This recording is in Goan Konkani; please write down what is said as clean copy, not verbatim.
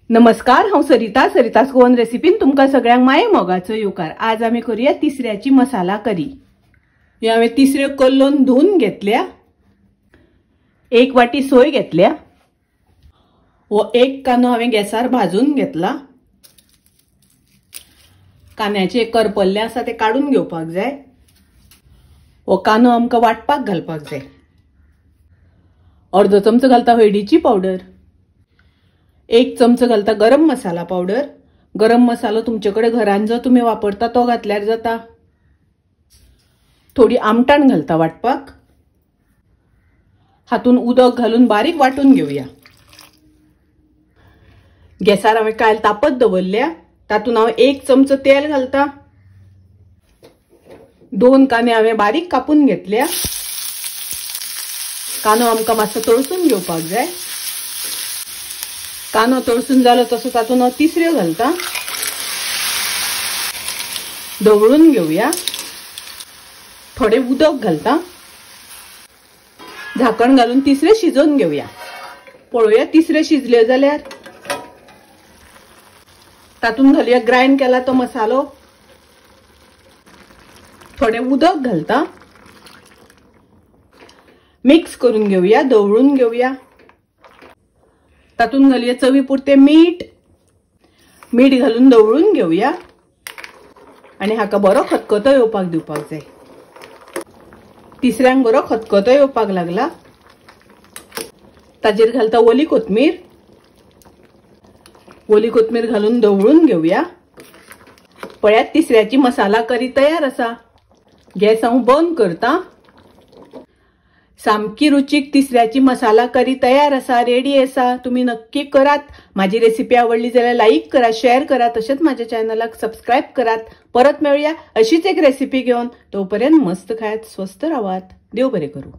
नमस्कार, हांव सरिता, सरितास गोवन रेसिपीन तुमकां सगळ्यांक माये मोगाचो येवकार। आज आमी करूया तिसऱ्याची मसाला करी। ही हांवें तिसऱ्यो कल्लोवन धुवन घेतल्या, एक वाटी सोय घेतल्या, हो एक कांदो हांवें गॅसार भाजून घेतला। कांद्याचे करपल्ले आसा ते काडून घेवपाक जाय। हो कांदो आमकां वाटपाक घालपाक जाय। अर्दो चमचो घालता हळदीची पावडर, एक चमचो घालता गरम मसाला पावडर। गरम मसालो तुमचे कडेन घरान जो तुमी वापरता तो घातल्यार जाता। थोडी आमटाण घालता वाटपाक। हातून उदक घालून बारीक वाटून घेवया। गॅसार हांवें कायल तापत दवरल्या, तातून हांव एक चमचो तेल घालता। दोन कांदे हांवें बारीक कापून घेतल्या। कांदो आमकां मातसो तळसून घेवपाक जाय। कांदो तळसून जालो तसो तातूंत हांव तिसऱ्यो घालता। धवळून घेवया। थोडे उदक घालता। झाकण घालून तिसरे शिजोवन घेवया। पळोवया तिसरे शिजले जाल्यार तातूंत घालया ग्रायंड केला तो मसालो। थोडे उदक घालता। मिक्स करून घेवया, धवळून घेवया। तातूंत घालया चवी पुरते मीठ। मीठ घालून धवळून घेवया आनी हाका बरो खतखतो येवपाक दिवपाक जाय। तिसऱ्यांक बरो खतखतो येवपाक लागला। ताजेर घालता ओली कोथमीर। ओली कोथमीर घालून धवळून घेवया। पळयात तिसऱ्याची मसाला करी तयार आसा। गॅस हांव बंद करता। सामकी रुचीक तिसऱ्याची मसाला करी तयार आसा, रेडी आसा। तुमी नक्की करात। माझी रेसिपी आवडली जाल्यार लाईक करा, शेअर करा, तशेंच माझ्या चॅनलाक सबस्क्राईब करात। परत मेळुया अशीच एक रेसिपी घेवन। तोपर्यंत मस्त खायात, स्वस्थ रावात। देव बरें करूं।